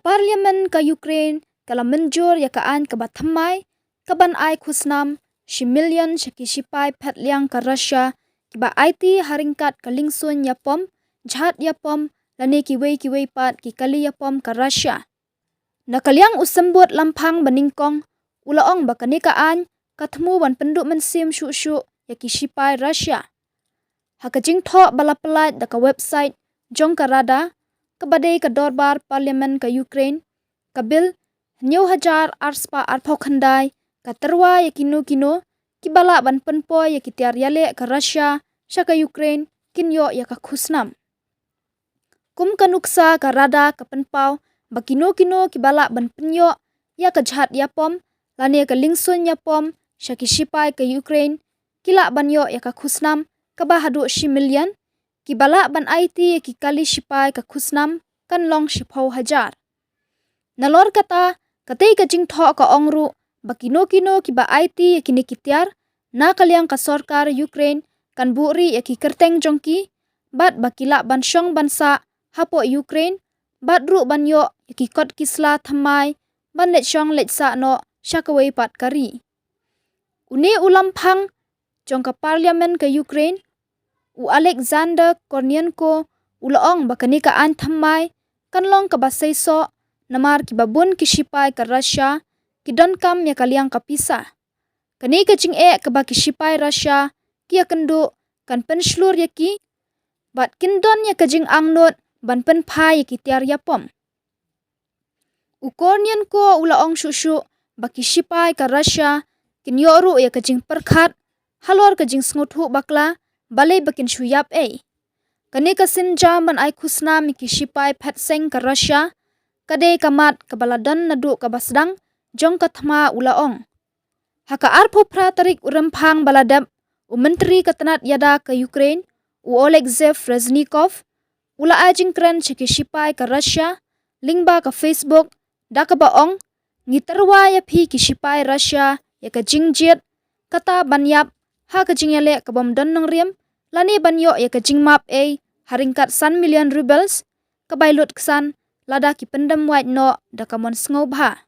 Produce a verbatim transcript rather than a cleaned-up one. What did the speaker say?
Parliament ka Ukraine ka la mynjur ïa ka aiñ kaba thymmai, kaban ai khusnam shi million sha ki shipai phet liang ka Russia, kiba aiti ha ryngkat ka lyngsuiñ ïapom, jhat ïapom, lane kiwei kiwei pat ki kali ïapom ka Russia. Na ka liang u symbud lamphang ba nyngkong, u la ong ba kane ka aiñ ka thmu ban pynduh mynsiem shuh shuh ïa ki shipai Russia. Ha ka jingthoh ba la pyllait da ka website jong ka Rada, kaba dei ka dorbar Parliament ka Ukraine, ka Bill hynñiew hajar arspah arphew khyndai ka tyrwa ïa kino kino kiba lah ban pynpoi ïa ki tiar ïaleh ka Russia sha ka Ukraine kin ïoh ïa ka khusnam. Kum ka nuksa, ka Rada ka pynpaw ba kino kino kiba lah ban pynïoh ïa ka jhat ïapom lane ka lyngsuiñ ïapom sha ki shipai ka Ukraine ki lah ban ïoh ïa ka khusnam kaba haduh shi million, kiba lah ban aiti ïa ki kali shipai ka khusnam kan long shiphew hajar. Nalor kata, katei ka jingthoh ka ong ruh ba kino kino kiba aiti ïa kine ki tiar na ka liang ka sorkar Ukraine kan buhrieh ïa ki kyrteng jong ki, bad ba ki lah ban shong ban sah hapoh Ukraine, bad ruh ban ïoh ïa ki kot ki sla thymmai ban leit shong leit sah noh sha kawei pat ka ri. Une u lamphang jong ka Parliament ka Ukraine, u Alexander Kornienko, u la ong ba kane ka aiñ thymmai kan long kaba seisoh, namar kiba bun ki shipai ka Russia ki donkam ïa ka liang ka pisa. Kane ka jingeh kaba ki shipai Russia ki ïakynduh kan pynshlur ïa ki, bad kin don ïa ka jingangnud ban pynphai ïa ki tiar ïapom. U Kornienko u la ong shuh shuh ba ki shipai ka Russia kin ïoh ruh ïa ka jingpyrkhat halor ka jingsngewthuh bakla, balei ba kin shu ïap ei. Kane ka sienjam ban ai khusnam ïa ki shipai phet seng ka Russia ka dei ka mat kaba la don naduh kaba sdang jong ka thma, u la ong. Ha ka arphew phra tarik u Rymphang ba la dep, u Myntri ka tnat ïada ka Ukraine, u Oleksiy Reznikov, u la ai jingkren sha ki shipai ka Russia lyngba ka Facebook, da kaba ong, ngi tyrwa ïa phi ki shipai Russia ïa ka jingjied, kata ban ïap ha ka jingïaleh kabym don nongrim, lane ban ïoh ïa ka jingmap ei ha ryngkat san million rubles, ka bai lut ksan lada ki pyndem wait noh da ka mon sngewbha.